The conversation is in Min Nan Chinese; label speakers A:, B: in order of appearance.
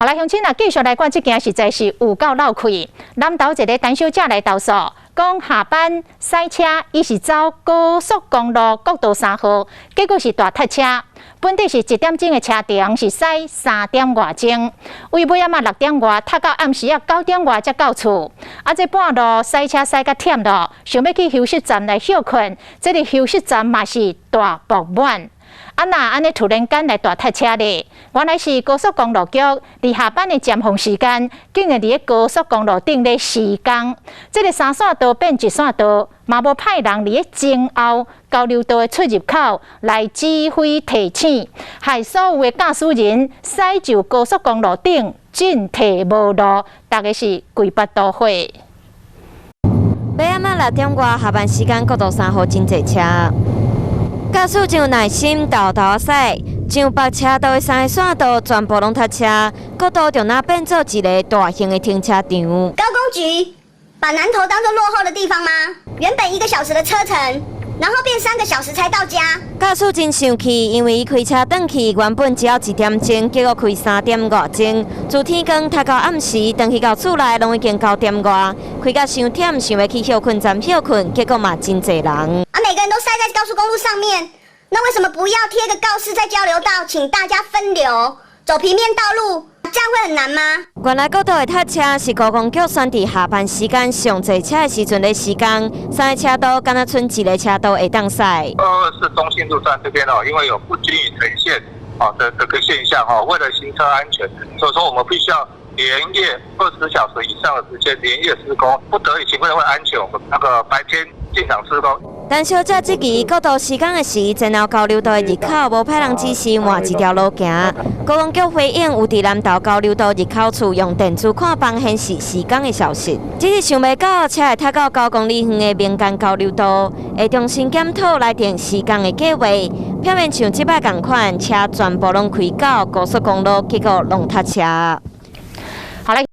A: 來，鄉親啊，繼續來看這件實在是有夠落氣。南投一个陳小姐來投訴，講下班駛車，伊是走高速公路國道三號，結果是大塞車。本底是一點鐘的車程，是駛三點外鐘，為尾仔嘛六點外，塞到暗時仔九點外才到厝。啊，這半路駛車駛甲忝咯，想欲去休息站來歇睏，這个休息站嘛是大爆滿。啊，若按呢突然間來大塞車咧，原來是高速公路局佇下班的尖峰時間，竟然佇咧高速公路頂咧施工，這个三線道變一線道，嘛無派人佇咧前後交流道的出入口來指揮提醒，害所有的駕駛人駛就高速公路頂進退無路，逐家是規腹肚火。
B: 尾暗仔六點外下班時間，國道三號真濟車。駕駛真有耐心，沓沓駛，上北車道的三个線道全部攏塞車，國道就若變做一个大型的停車場。
C: 高公局把南投當作落後的地方嗎？原本一個小時的車程，然後變3個小時才到家。
B: 駕駛真生氣，因為伊開車轉去原本只要一點鐘，結果開三點外鐘。自天光塞到暗時，轉去到厝內攏已經九點外，開甲傷忝，想欲去歇睏站歇睏，結果嘛真濟人。
C: 啊，每個人都塞在高速公路上面，那為什麼不要貼個告示在交流道，請大家分流，走平面道路？這樣會很難嗎？
B: 原來國道的塞車是高公局選佇下班時間上濟車的時陣咧施工，三个車道敢若賰一个車道會當駛。
D: 224中心路段這邊哦，因為有不均勻呈現哦的這個現象哈，為了行車安全，所以說我們必須要連夜20小時以上的時間連夜施工，不得已情況會安全，我們那個白天進場施工。
B: 陳小姐質疑國道施工的時，前後交流道的入口無派人指示換一條路行。高公局回應有佇南投交流道入口處用電子看板顯示施工的消息。只是想袂到車會塞到9公里遠的民間交流道，會重新檢討來定施工的計劃。表面像這擺仝款，車全部攏開到高速公路，結果攏塞車。
A: 好來。